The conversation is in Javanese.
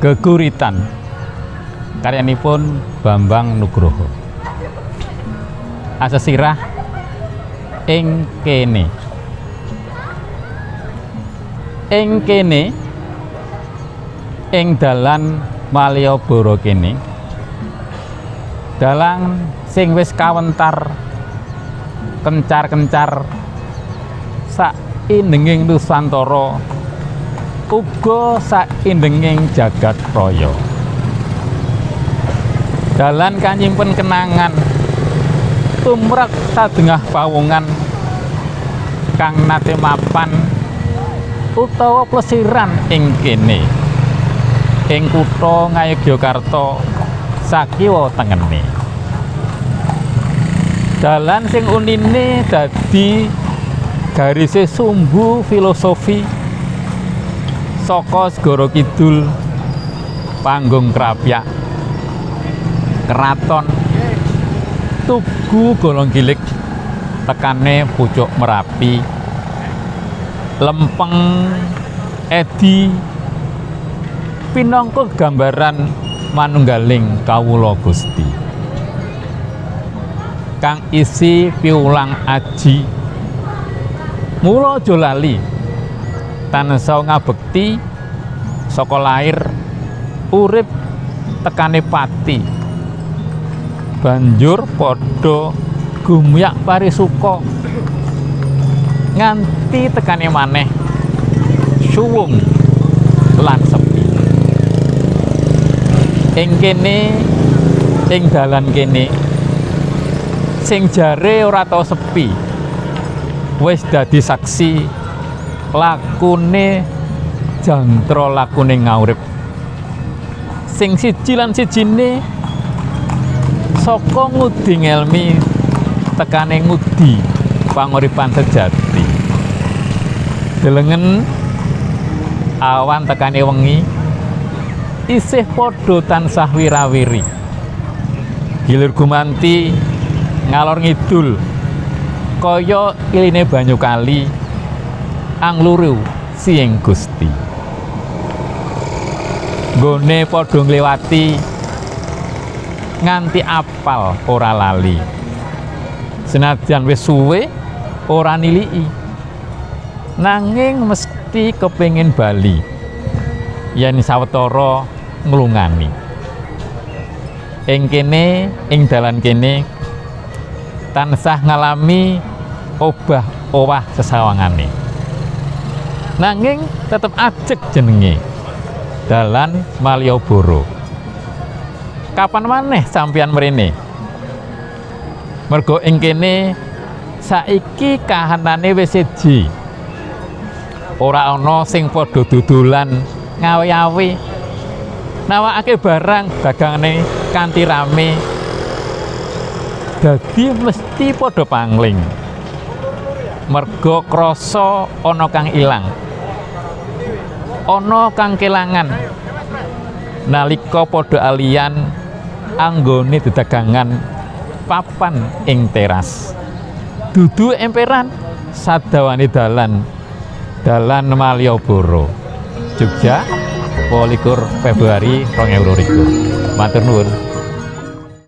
Geguritan karyanipun Bambang Nugroho. Asesirah ing kene. Ing kene ing dalan Malioboro kene. Dalan sing wis kawentar kencar-kencar sak indenging Nusantara uga saindenging jagat raya. Dalan kanyimpen kenangan tumrap sadengah pawongan kang nate mapan utawa plesiran ing kene. Ing kutha Ngayogyakarta sakiwa tengene. Dalan sing unine dadi garise sumbu filosofi saka Segara Kidul, Panggung Krapyak, Keraton, Tugu Golong Gilig, tekane Pucuk Merapi, Lempeng Edi, pinangka gambaran manunggaling kawula Gusti kang isi piwulang aji. Mula aja lali tansah ngabekti saka lair urip tekane pati, banjur padha gumyak parisuka nganti tekane maneh suwung lan sepi. Ing kene, ing dalan kene sing jare ora tau sepi wis dadi saksi lakune jantra lakune ngaurip sing siji lan sijine saka ngudi ngelmi tekane ngudi panguripan sejati. Delengen awan tekane wengi isih padha tansah wirawiri, gilir gumanti ngalor ngidul kaya iline banyu kali angluru siing Gusti. Nggone padha ngliwati nganti apal ora lali, senajan wis suwe ora niliki, nanging mesti kepengin bali yen sawetara nglungani. Ing kene, ing dalan kene tansah ngalami obah-owah sesawangane, nanging tetep ajeg jenenge dalan Malioboro. Kapan maneh sampeyan mrene? Mergo ing kene saiki kahanane wis siji, ora ana sing padha dodolan ngawe-awe, nawakake barang dagangane kanthi rame, dadi mesti padha pangling merga krasa ana kang ilang, ana kang kelangan nalika padha alian anggone dedagangan papan ing teras dudu emperan sadawane dalan dalan Malioboro Jogja 24 Februari 2022. Matur nuwun.